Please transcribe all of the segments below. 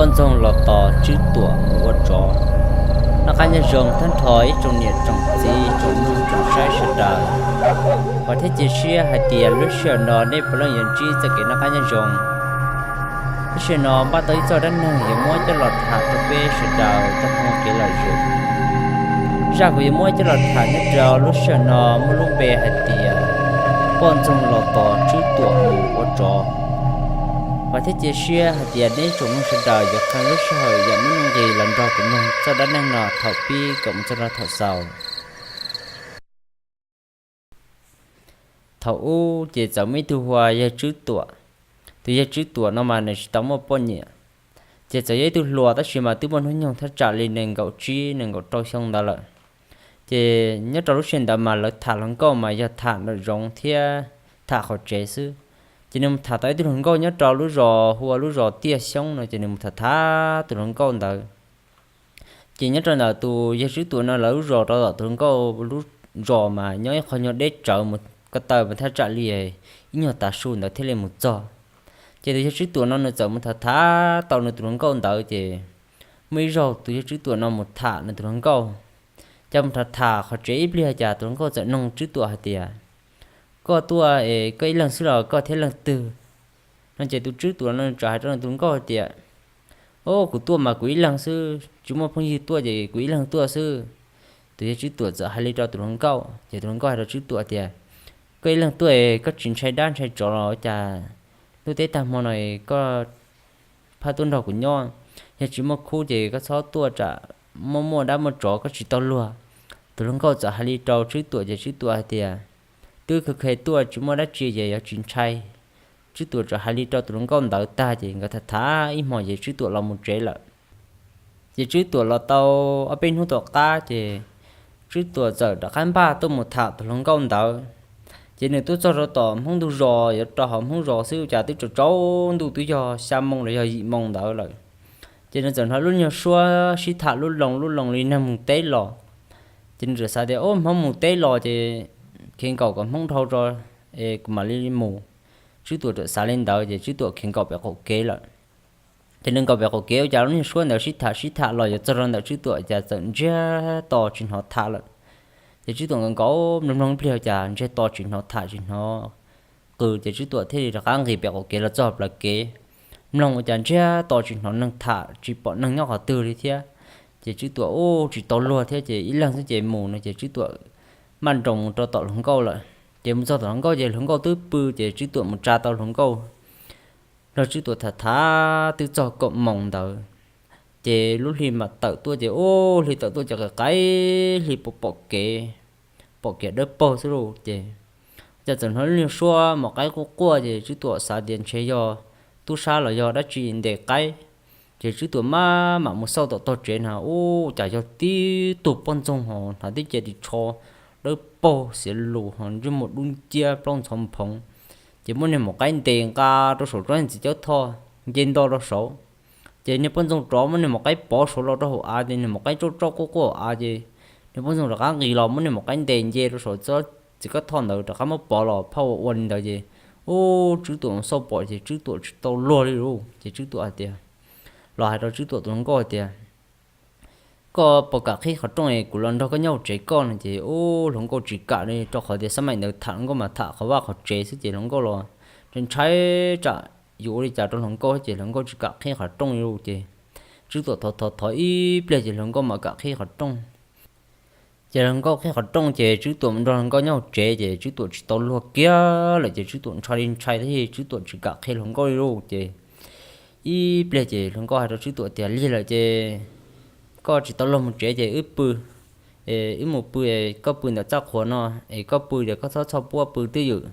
Poj ntxoog los tos Tswb Tuam mus ua tsov. Noj qab nyob zoo tag nrho ib tsoom niam tsoom txiv tsoom mloog tsoom saib sawv daws, vam thiab cia siab hais tias lub sij hawm no nej puav leej yuav ntsib txoj kev noj qab nyob zoo. Lub sij hawm no npaj tau ib txoj dab neeg yuav muab coj los tham rau peb sawv daws tau mloog kev lom zem. Zaj kuv yuav muab coj los tham nyob rau lub sij hawm no muaj lub npe hais tias poj ntxoog los tos Tswb Tuam mus ua tsov. Vam thiab cia siab hais tias nej tsoom mloog sawv daws yuav qee lub sij hawm yam muaj nuj nqis los nrog kuv mloog txoj dab neeg no thaum pib kom mus txog rau thaum xaus. Thaum ub ces txawm muaj ib tug hu ua yawg Tswb Tuam. Tus yawg Tswb Tuam no mas nws tsis tau muaj poj niam, ces txawm yog ib tug hluas tab sis mas twb muaj hnub nyoog thaj tsam li nees nkaum tsib nees nkaum rau xyoo ntawd lawm. Ces nyob rau lub sij hawm ntawd mas lawv tham hluas nkauj mas yog tham nraum zoov thiab tham qhov tsev xwb. Ces nws mus tham tau ib tug hluas nkauj nyob rau lub zos hu ua lub zos Tiaj Xyoob no, ces nws mus tham tham tus hluas nkauj ntawd. Ces nyob rau ntawm tus yawg Tswb Tuam no lawv lub zos rau tom tus hluas nkauj lub zos mas nyob ib qho nyuag deb tsawv mus ko taw mas thaj tsam li ib nyuag tav su ntawd thiaj li mus txog. Ces tus yawg Tswb Tuam no nws txawm mus tham tham tau nws tus hluas nkauj ntawd ces muaj ib zaug tus yawg Tswb Tuam no mus tham nws tus hluas nkauj. Ces mus tham tham qhov tsev ib pliag cas tus hluas nkauj txawm noog Tswb Tuam hais tias, koj tuaj es koj ib leeg xwb los koj thiab leej twg? No ces tus Tswb Tuam no txawm hais rau nws tus hluas nkauj hais tias, o, kuv tuaj mas kuv ib leeg xwb, tsis muaj phooj ywg tuaj ces kuv ib leeg tuaj xwb. Tus yawg Tswb Tuam txawm hais li rau tus hluas nkauj ces tus hluas nkauj hais rau Tswb Tuam tias, koj ib leeg tuaj es koj tsis ntshai dab ntshai tsov los cas? Ntuj teb tag hmo no koj phaj tuaj nrog kuv nyob, yog tsis muaj khub ces koj txhob tuaj tsam muaj muaj dab muaj tsov koj tsis tau luag. Tus hluas nkauj txawm hais li rau Tswb Tuam ces Tswb Tuam hais tias, twb kheev kheev tuaj tsis muaj dab tsi ces yuav tsis ntshai. Tswb Tuam txawm hais li rau tus hluas nkauj ntawd tag ces nkawd tham tham ib hmos ces Tswb Tuam los mus tsev lawm. Ces Tswb Tuam los tau ob peb hnub tom qab ces Tswb Tuam txawm rov qab npaj tuaj mus tham tus hluas nkauj ntawd. Ces nws tuaj txog rau tom Hmoob ntug zos, yuav rau hauv Hmoob zos xwb cas twb tsaus tsaus ntuj twb yog xya moo los yog yim moo ntawd lawm. Ces nws txawm hnov lub nyuag suab sib tham lub loo lub loo li neeg mus teb los. Ces nws txawm xav tias, o, Hmoob mus teb los ces kheev nkaum kom Hmoob dhau tso es kuv mam li mus. Tswb Tuam txawm xav li ntawd ces Tswb Tuam kheev nkaum pem qaum kev lawm. Ces nws nkaum pem qaum kev ua cas lub niag suab ntawd sib tham sib tham los yuav txog rau ntawm Tswb Tuam cas txawm ntsiag to tsis hnov tham lawm. Ces Tswb Tuam nkaum nkaus mloog mloog ib pliag cas ntsiag to tsis hnov tham tsis hnov qw ces Tswb Tuam thiaj li rov qab nqis pem qaum kev los txog plawv kev. Mloog ua cas ntsiag to tsis hnov neeg tham tsis pom neeg nyob qhov twg li thiab. Ces Tswb Tuam ua tsis tau luag thiab ces ib leeg xwb ces mus no ces Tswb Tuam maj nroos mus rau tom hluas nkauj lawm. Ces mus txog tom hluas nkauj ces hluas nkauj twb pw ces Tswb Tuam mus tsa tau hluas nkauj nrog Tswb Tuam tham tham twb txog kaum moos ntawd. Ces lub hli mam tawm tuaj ces ua hli tawm tuaj ces qaim qaim hli pom pom kev, pom kev dawb paug xwb lauj. Ces cas txawm hnov lub niag suab mos qaib quaj quaj ces Tswb Tuam xav tias ntshe yog tub sab los yog dab tsi ntes qaib. Ces Tswb Tuam maj mam mus xauj tom tog tsev na ua cas yog tib tug poj ntxoog ho hnav tib ce ris tsho dawb paug xiav lus ho ntsej muag dub nciab plaub ntxhov nphoov. Ces muab niag mos qaib ntes nqa rau saum tsob txiv cuab thoj nce nto rau saud. Ces niag poj ntxoog rov muab niag mos qaib pov saud los rau hauv av ces niag mos qaib tsauj tsauj quaj quaj hauv av ces niag poj ntxoog rov qab nqis los muab niag mos qaib ntes nce rau saum tsob txiv cuab thoj ntawd rov qab muab pov los phauj ua ua li ntawd ces ua Tswb Tuam mus xauj pom ces Tswb Tuam tsis tau luag li lauj. Ces Tswb Tuam hais tias, los hais rau Tswb Tuam tus hluas nkauj hais tias, koj puas kam qhib qhov rooj es kuv los nrog koj nyob hauv tsev koj no ces ua hluas nkauj tsis kam li rau qhov tias xab maim ntawd tham hluas nkauj mas tham qhov vaj qhov tsev xwb ces hluas nkauj los ntshai tsam yuav ua li cas rau hluas nkauj ces hluas nkauj tsis kam qhib qhov rooj li lauj. Ces Tswb Tuam thov thov thov ib pliag ces hluas nkauj mam kam qhib qhov rooj. Ces hluas nkauj qhib qhov rooj ces Tswb Tuam mus nrog hluas nkauj nyob hauv tsev ces Tswb Tuam tsis tau luag kiag lawm ces Tswb Tuam ntshai li ntshai thiab Tswb Tuam tsis kam qhia hluas nkauj li lauj. Ces ib pliag ces hluas nkauj hais rau Tswb Tuam tias, lig lawm ces koj tsis tau luag mus tsev ces wb pw, wb mus pw, koj pw ntawm txaj qhua no es koj pw ces koj txhob txhob puab pw twj ywm.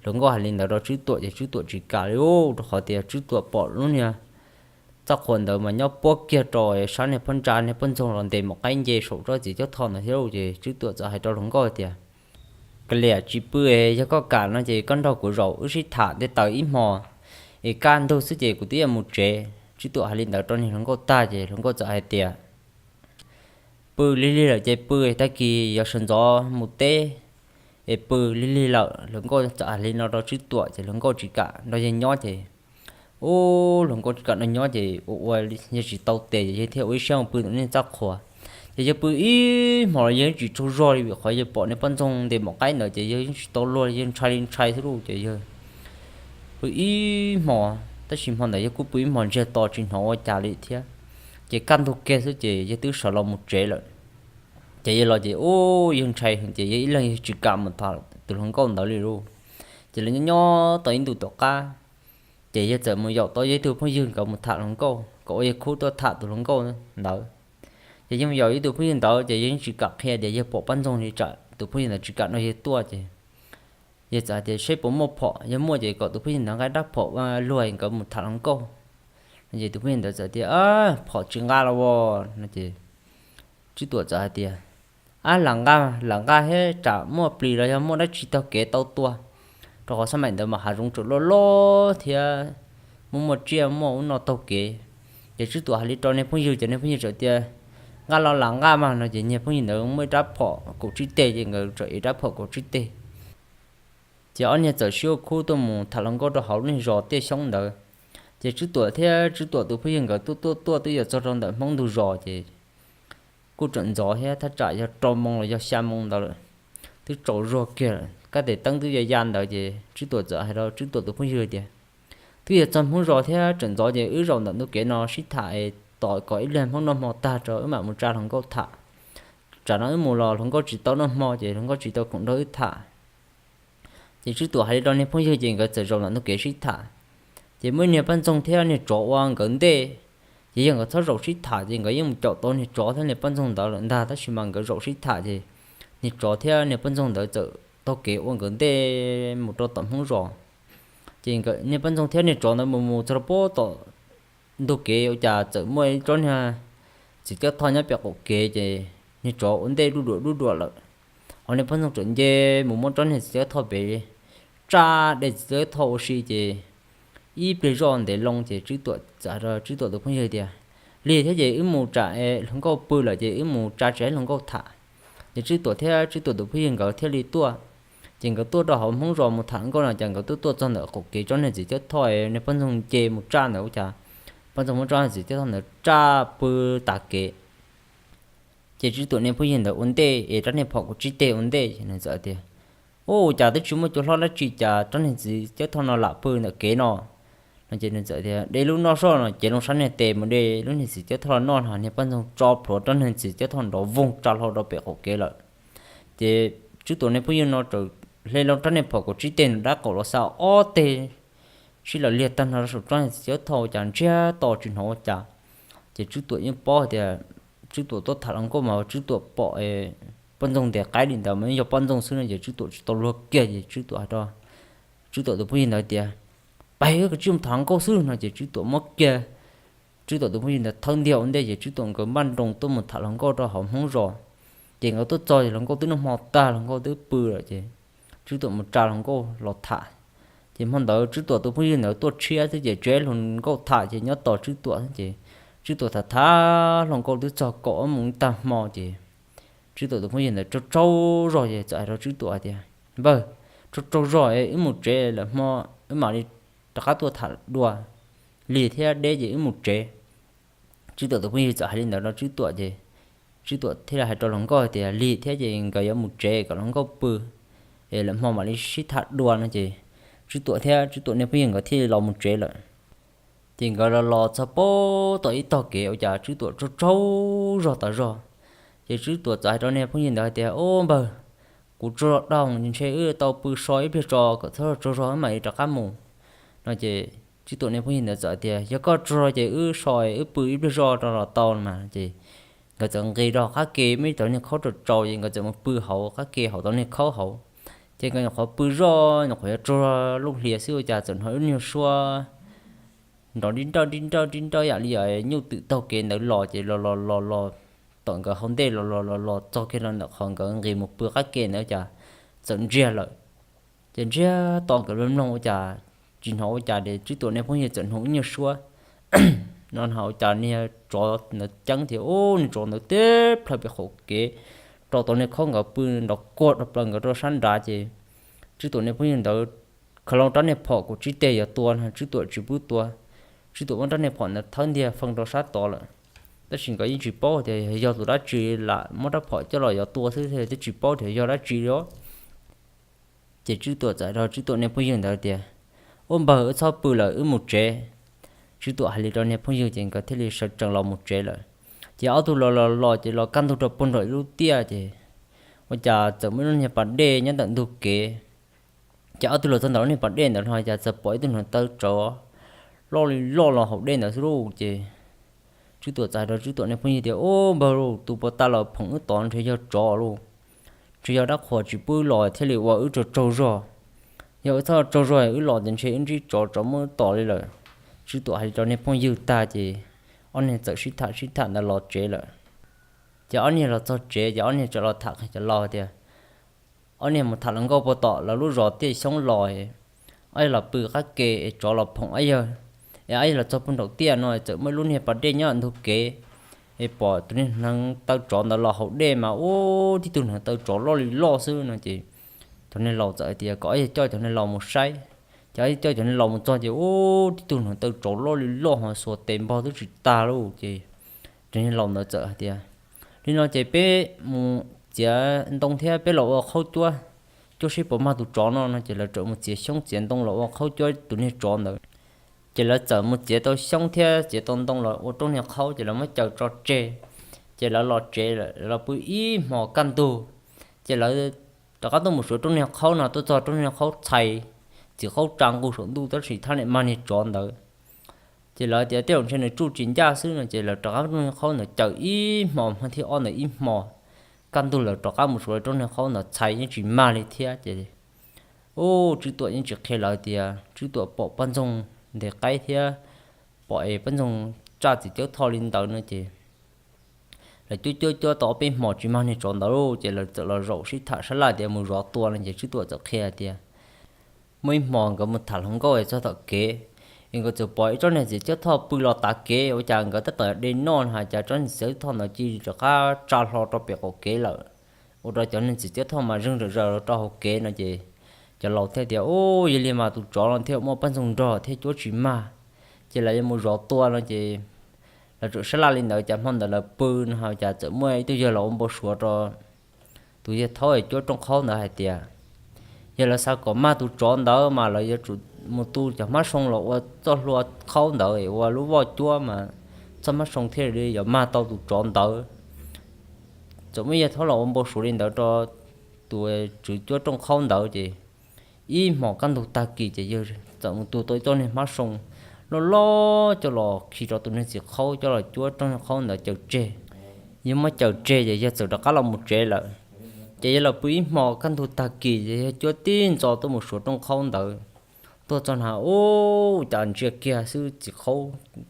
Hluas nkauj hais li ntawd rau Tswb Tuam ces Tswb Tuam tsis kam li lauj, rau qhov tias Tswb Tuam pom lub niag txaj qhua ntawd mas nyob puab kiag rau sab niag phab ntsa niag poj ntxoog los ntes mos qaib nce saum tsob txiv cuab thoj ntawd thiab lauj. Ces Tswb Tuam txawm hais rau hluas nkauj tias, kav liam tsis pw, yog koj kam no ces koj nrog kuv zaum wb sib tham nte taws ib hmo es kaj ntug xwb ces kuv twb yuav mus tsev. Tswb Tuam hais li ntawd rau niag hluas nkauj tag ces hluas nkauj txawm hais tias, pw lig lig lawm ces pw, tag kis yuav sawv ntxov mus teb es pw lig lig lawm. Hluas nkauj txawm hais li no rau Tswb Tuam ces hluas nkauj tsis kam nrog yawg nyob ces Ub, hluas nkauj tsis kam nrog nyob ces ua ua yawg tsis tau tes ces yawg thiaj ua ib siab mus pw tom niag txaj qhua. Ces yawg pw ib hmos los yawg tsis tsaug zog li vim qhov yawg pom niag poj ntxoog ntes maum qaib ntawd ces yawg yeej tsis tau luag, yawg ntshai li ntshai xwb lauj. Ces yawg pw ib hmos, tab sis hmo ntawd yawg kuj pw ib hmos ntsiag to tsis hnov ua cas li thiab. Ces kaj ntug kiag xwb ces yawg twb sawv los mus tsev lawm. Ces yawg los ces ub, yawg ntshai heev ces yawg ib leeg yawg tsis kam mus tham tus hluas nkauj ntawd li lauj. Ces lawv nyob nyob tau ib ntus tom qab, ces yawg txawm mus yaum tau yawg ib tug phooj ywg nkawd mus tham hluas nkauj kom ua yawg khub tuaj tham tus hluas nkauj ntawd. Ces yawg mus yaum ib tug phooj ywg ntawd ces yawg yeej tsis kam qhia tias yawg pom poj ntxoog li, tsam tus phooj ywg ntawd tsis kam nrog yawg tuaj ces yawg txawm hais tias seb puas muaj phom, yog muaj ces kom tus phooj ywg ntawd nqa rab phom luag nkawd mus tham hluas nkauj. No ces tus phooj ywg ntawd txawm tias phom tsis nqa los as no ces Tswb Tuam txawm hais tias ab, lam nqa, lam nqa thiab tsam muaj plis los yog muaj dab tsi taug kev tau tua, rau qhov xab maim ntawd mas hav zoov tseem loj loj thiab muaj muaj tsiaj muaj ub no taug kev. Ces Tswb Tuam hais li rau niag phooj ywg ces niag phooj ywg txawm tias nqa los lam nqa mas no ces niag phooj ywg ntawd muaj ib rab phom kaum tsib teg ces nkawd txawm ev rab phom kaum tsib teg. Ces ob niag txawm sib ua khub tuaj mus tham hluas nkauj rau hauv lub niag zos Tiaj Xyoob ntawd. Ces Tswb Tuam thiab Tswb Tuam tus phooj ywg nkawd tuaj tuaj tuaj twb yuav txog rau ntawm Hmoob ntug zos ces kuj tseem ntxov thiab, thaj tsam yog rau moo los yog xya moo ntawd lawm, twb tsaus zuag kiag lawm, kab tes teeb twb ya ya ntawd ces Tswb Tuam txawm hais rau Tswb Tuam tus phooj ywg tias twb yuav txog Hmoob zos thiab tseem ntxov ces wb zaum ntawm ntug kev no sib tham es tos kom ib pliag Hmoob noj hmo tag rau wb mam mus tsa hluas nkauj tham. Tsam no wb mus los hluas nkauj tsis tau noj hmo ces hluas nkauj tsis tau khoom nrog wb tham. Ces Tswb Tuam hais li rau niag phooj ywg ces nkawd txawm zaum ntawm ntug kev sib tham. Ces muaj ib niag poj ntxoog thiab niag tsov ua nkawd ntej, ces yog nkawd txhob zaum sib tham ces nkawd yeej mus caum tau niag tsov thiab niag poj ntxoog ntawd lawm ntag, tab sis mas nkawd zaum sib tham ces niag tsov thiab niag poj ntxoog ntawd txawm taug kev ua nkawd ntej mus rau tom Hmoob zos. Ces niag poj ntxoog thiab niag tsov ntawd mus mus txog rau pem tom ntug kev ua cas txawm muaj ib tsob niag txiv cuab thoj nyob pem qaum kev ces niag tsov ua ntej duj duam duj duam lawm. Ho niag poj ntxoog txawm nce mus muab tsob niag txiv cuab thoj pem tsa de txiv cuab thoj ua si ces ib pliag zoj ntev loo ces Tswb Tuam txawm hais rau Tswb Tuam tus phooj ywg tias lig thiab ces wb mus tsam hluas nkauj pw lawm ces wb mus tsa tsis hluas nkauj tham. Ces Tswb Tuam thiab Tswb Tuam tus phooj ywg nkawd thiaj li tuaj. Ces nkawd tuaj rau hauv Hmoob zos mus tham hluas nkauj no ces nkawd tuaj tuaj txog ntawm qaum kev tsob niag txiv cuab thoj, niag poj ntxoog nce mus tsa ntawd ua cas poj ntxoog muab tsob niag txiv cuab thoj ntawd tsa pw tas kev. Ces Tswb Tuam niag phooj ywg ntawd ua ntej es rab niag phom kaum tsib teg ua ntej ces nws txawm tias ua cas twb tsis muaj cua hlob dab tsi cas rab niag txiv cuab thoj no lam pw ntawm kev no. No ces nws txawm tias de lub noj soj no, cev loo sab niag tes mus de lub niag txiv cuab thoj los noj no niag poj ntxoog tso plhuav rab niag txiv cuab thoj nrov voog tsa hlo rau pem qaum kev lawm. Ces Tswb Tuam niag phooj ywg no txawm hle loo rab niag phom kaum tsib teg nws dab qaum los xa ob teg sib law liag tag nrho rau saum tsob niag txiv cuab thoj ua cas ntsiag to tsis hnov ua cas. Ces Tswb Tuam yeej paub hais tias Tswb Tuam tuaj tham hluas nkauj mas Tswb Tuam pom poj ntxoog ntes qaib li ntawd mas yeej yog poj ntxoog xwb no ces Tswb Tuam tsis tau luag kiag ces Tswb Tuam hais rau Tswb Tuam tus phooj ywg ntawd tias pab wb kav tsij mus tham hluas nkauj xwb no ces Tswb Tuam muab kiag Tswb Tuam tus phooj ywg ntawd thawb ntiag ua ntej ces Tswb Tuam nkawd npaj nroos tuaj mus tham hluas nkauj rau hauv Hmoob zos. Ces nkawd tuaj txog ces hluas nkauj twb noj hmo tag, hluas nkauj twb pw lawm ces Tswb Tuam mus tsa hluas nkauj los tham. Ces hmo ntawd Tswb Tuam tus phooj ywg ntawd tuaj tshiab xwb ces tsis hluas nkauj tham ces nyob tos Tswb Tuam xwb ces Tswb Tuam tham tham hluas nkauj twb txog kaum ob moos tag hmo ces Tswb Tuam tus phooj ywg ntawd tsaug tsaug zog ces txawm hais rau Tswb Tuam hais tias npawg, tsaug tsaug zog es wb mus tsev lawm, hmo wb mam li rov qab tuaj tham dua. Lig thiab deb ces wb mus tsev. Tswb Tuam tus phooj ywg txawm hais li ntawd rau Tswb Tuam ces Tswb Tuam thiaj li hais rau hluas nkauj hais tias lig thiab ces nkawd yuav mus tsev kom hluas nkauj pw es lawm hmo mam li sib tham dua no ces Tswb Tuam thiab Tswb Tuam niag phooj ywg nkawd thiaj li los mus tsev lawm. Ces nkawd los los txog pem tom ib tog kev ua cas Tswb Tuam tsaug tsaug zog tas zog. Ces Tswb Tuam txawm hais rau niag phooj ywg ntawd hais tias ub npawg, kuv tsaug zog dhau, ntshe wb tau pw so ib pliag tso kom txhob tsaug zog wb mam li rov qab mus. No ces Tswb Tuam niag phooj ywg ntawd txawm tias yog koj tsaug zog ces wb so wb pw ib pliag zoj rau los tau mas. Ces nkawd txawm nqis rau qab ke, muaj ib tog niag khaub tsaus tsaus ces nkawd txawm mus pw hauv qab ke hauv tog niag khaub hauv. Ces nkawd nyuam qhuav pw zoj nyuam qhuav yuav tsaug zog lub hliav xwb ua cas txawm hnov ib nyuag suab nrov dib nrawj dib nrawj dib nrawj yam li nyuj twm taug kev ntawd los ces los los los los tom nkawd hauv ntej los los los los txog kiag rau ntawm qhov nkawd nqis mus pw qab ke ntawd cas txawm ntsiag lawm. Ces ntsiag to nkawd mloog mloog ua cas tsis hnov ua cas ces Tswb Tuam niag phooj ywg txawm hnov ib nyuag suab no ua cas niag tsov ntawd ceeb tias ub, niag tsov ntawd tib plhaw pem qaum kev rau tom niag khaub nkawd pw nrov kuag rau plaws nkawd rau sab nrad ces Tswb Tuam niag phooj ywg ntawd khaws loo rab niag phom kaum tsib teg yuav tua no Tswb Tuam tsis pub tua. Tswb Tuam muab rab niag phom ntawd thawb ntiag feej rau sab tod lawm. Tab sis nkawd yeej tsis paub tias yog tus dab tsi, lam muab rab phom coj los yuav tua xwb thiaj tsis paub tias yog dab tsi li os. Ces Tswb Tuam txawm hais rau Tswb Tuam niag phooj ywg ntawd tias, Ub npawg, wb txhob pw lawm, wb mus tsev. Tswb Tuam hais li rau niag phooj ywg ces nkawd thiaj li sawv tsees los mus tsev lawm. Ces ob tug los los los ces los kaj ntug rau puag nram ib lub tiaj ces ua cas txawm muaj ib lub niag pas dej nyob ntawm ntug kev. Ces ob tug los txog ntawm lub niag pas dej ntawd no cas txawm pom ib tug hneev taw tsov loj li loj los hauv dej ntawd xwb lauj. Ces Tswb Tuam txawm hais rau Tswb Tuam niag phooj ywg tias, Ub npawg lauj, tus puag ta los phoom wb tod ntshe yog tsov lauj. Ntshe yog dab qhuas tsis pub wb los thiaj li ua wb tsaug tsaug zog. Yog wb txhob tsaug zog wb los ces ntshe wb ntsib tsov, tsov muab wb tom li lawm. Tswb Tuam hais li rau niag phooj ywg tag ces ob niag txawm sib tham sib tham ntawd los tsev lawm. Ces ob niag los txog tsev ces ob niag txawm los tham qhia cov laus tias, ob niag mus tham hluas nkauj puag tom lawv lub zos tiaj xyoob los, ob yawg los pw qab ke es tsov los phoom ob yawg, es ob yawg los txog puag nraum tiaj no txawm muaj ib lub niag pas dej nyob ntug kev, es pom tus niag hneev taw tsov ntawd los hauv dej mas ub tib tug hneev taw tsov loj li loj xwb no ces thaum niag laus txawm hais tias kom ob yawg coj cov niag laus mus saib. Ces ob yawg coj cov niag laus mus txog ces ub tib tug hneev taw tsov loj li loj ho xuas tes npog twb tsis tag lauj. Ces cov niag laus ntawd txawm hais tias, Li no ces peb mus txiav ntoo thiab peb los ua qhaub cuab, cuab seb puas mag tus tsov no no ces lawv txawm mus txiav xyoob txiav ntoo los ua qhaub cuab tus niag tsov ntawd. Ces lawv txawm mus txiav tau xyoob thiab txiav tau ntoo los ua rooj niag qhaub ces lawv muab caws tso tseg. Ces lawv los tsev lawm, los pw ib hmos kaj ntug, ces lawv rov qab tuaj mus suav rooj niag qhaub no, tuaj txog rooj niag qhaub txhais txiv qaub tsa nqug saum ntuj tab sis thaj niam mag niag tsov ntawd. Ces lawv tias tej zaum ntshe nws tsuj tsis ncaj xwb no ces lawv rov qab rooj niag qhaub ntawd caws ib hmos, hmo thib ob ntawd ib hmos kaj ntug lawv rov qab mus suav rooj niag qhaub ntawd txhais yeej tsis mag li thiab ces ub Tswb Tuam yeej tsis qhia lawv tias Tswb Tuam pom poj ntxoog ntes qaib thiab pom es poj ntxoog tsaj txiv cawb thoj li ntawd no ces lawv cuab cuab cuab tau ob peb hmos tsis mag niag tsov ntawd lauj, ces lawv txawm los zaum sib tham sab laj tias mus zov tua no ces Tswb Tuam txawm qhia tias muaj ib hmos nkawd mus tham hluas nkauj es txog tom kev, es nkawd txawm pom ib tsob niag txiv cawb thoj pw los tav kev, ua cas nkawd tab tom de noj no cas tsob niag txiv cawb thoj ntawd cia li rov qab tsa hlo rau pem qaum kev lawm. Ua rau cov niag txiv cawb thoj mas zeeg zom zaws rau hauv kev no ces cov laus thiaj tias, Ub, yog li mas tus tsov no thiaj muaj poj ntxoog nrog thiab cuab tsis mag, ces lawv yuav mus zov tua no ces lawv txawm sab laj li ntawd. Cas hmo ntawd lawv pw no ho cas txawm muaj ib tug yawg los ua npau suav rau tus yawg thaub cuab rooj qhaub ntawd hais tias yog lawv xav kom mag tus tsov ntawd mas lawv yuav tsum mus tu cov hmab soo los ua txoj hlua qhaub ntawd ua lub voj cuab mas txoj hmab soo thiaj li yuav mag tau tus tsov ntawd. Txawm muaj yawg thaub los ua npau suav li ntawd rau tus tswv cuab rooj qhaub ntawd ces ib hmos kaj ntug tag kis ces yawg txawm mus tu tau ib txoj niag hmab soo loj loj coj los khi rau tus niag txiv qhaub coj los cuab rooj niag qhaub ntawd caws tseg. Yawg muab caws tseg ces yawg txawm rov qab los mus tsev lawm. Ces yawg los pw ib hmos kaj ntug tag kis ces yawg cuab tib ntxo tuaj mus suav rooj qhaub ntawd. Tuaj txog na ub, cas ntsia kiag xwb txiv qhaub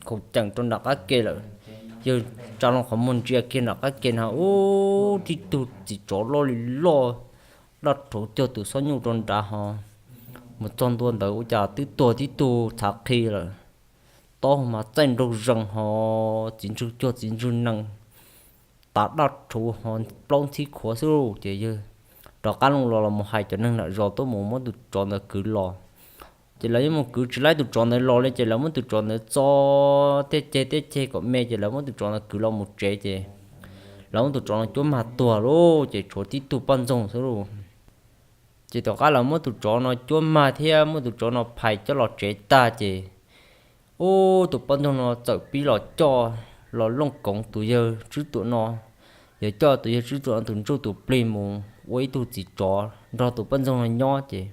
khaus ceem rau nram qab ke lawm. Yawg tsa loo qhov muag ntsia kiag nram qab ke na ub, tib tug txiv tsov loj li loj, daj rhuv cuag tus xob nyuj rau nrad ho. Mus txog ntua ntawd ua cas twb tuag tib tug txhav qhi lawm. Taub hau mas txaij nraug zees ho, txiv ntswg cuag txiv ntswg nees, tas daj rhuv ho plaub ntxhib khuav xwb lauj. Ces yawg rov qab loo los los mus hais cov neeg nram zos tuaj mus muab tus tsov ntawd kwv los. Ces lawv yeej mus kwv tsis laib tus tsov ntawd los li ces lawv muab tus tsov ntawd txo tej ceg tej ceg kom me ces lawv muab tus tsov ntawd kwv los mus tsev ces lawv muab tus tsov no cuab mag tuag lauj, ces tshuav tib tug poj ntxoog xwb lauj. Ces tom qab lawv muab tus tsov no cuab mag thiab muab tus tsov no phais coj los tsev tag ces ub, tus poj ntxoog no txawm pib los coj, los looj koov tus yawg Tswb Tuam no, yog coj tus yawg Tswb Tuam no tus ntsuj tus plig mus ua ib tug txiv tsov nrog tus poj ntxoog no nyob ces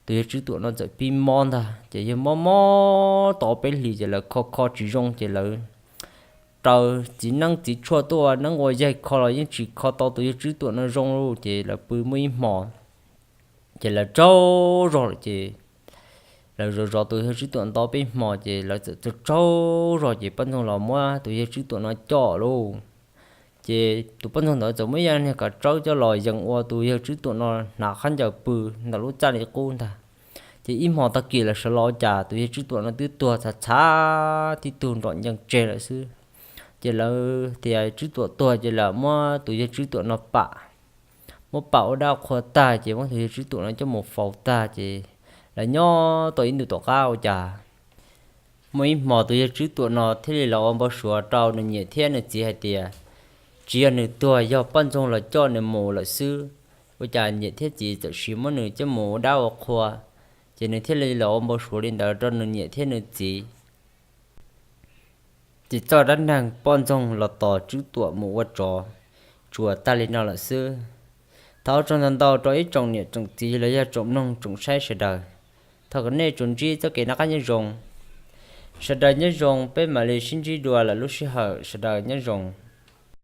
tus yawg Tswb Tuam no txawm pib mob ntag. Ces yawg mob mob tau peb hlis ces lawv kho kho tsis zoo ces lawv raws txiv neeb txiv tshuaj tuaj, neeb ua yaig kho los yeej tsis kho tau tus yawg Tswb Tuam no zoo lauj. Ces lawv pw muaj ib hmos ces lawv tsaug zog lawm ces lawv zov zov tus yawg Tswb Tuam nto peb hmos ces lawv txawm tsaug zog ces poj ntxoog los muab tus yawg Tswb Tuam no coj lauj. Ces tus poj ntxoog ntawd txawm muab ib yam niag kav tsawb coj los yees ua tus yawg Tswb Tuam no hnav khaub ncaws pw ntawm lub txaj li qub ntag. Ces ib hmos tag kis lawv sawv los ua cas tus yawg Tswb Tuam no twb tuag txhav txhav tib tug nrom ncees tseg lawm xwb. Ces lawv tias Tswb Tuam tuag ces lawv muab tus yawg Tswb Tuam no pam, muab pam ua dab qhua tag ces muab tus yawg Tswb Tuam no coj mus faus tag ces lawv nyob tau ib ntus tom qab ua cas Muaj ib hmo tus yawg Tswb Tuam no thiaj li los ua npau suav rau nws niam thiab nws txiv hais tias, tsis yog nws tuag, yog poj ntxoog los coj nws mus lawm xwb. Ua cas niam thiab txiv txawm sis muab nws coj mus ua dab ua qhua? Ces nws thiaj li los ua npau suav li ntawd rau nws niam thiab nws txiv. Ces txoj dab neeg poj ntxoog los tos Tswb Tuam mus ua tsov tsuas tag li no lawm xwb. Thov ua tsaug ntau ntau rau ib tsoom niam tsoom txiv los yog tsoom mloog tsoom saib sawv daws. Thov kom nej tsuas ntsib txoj kev noj qab nyob zoo. Sawv daws nyob zoo, peb mam li sib ntsib dua lwm lub sij hawm, sawv daws nyob zoo.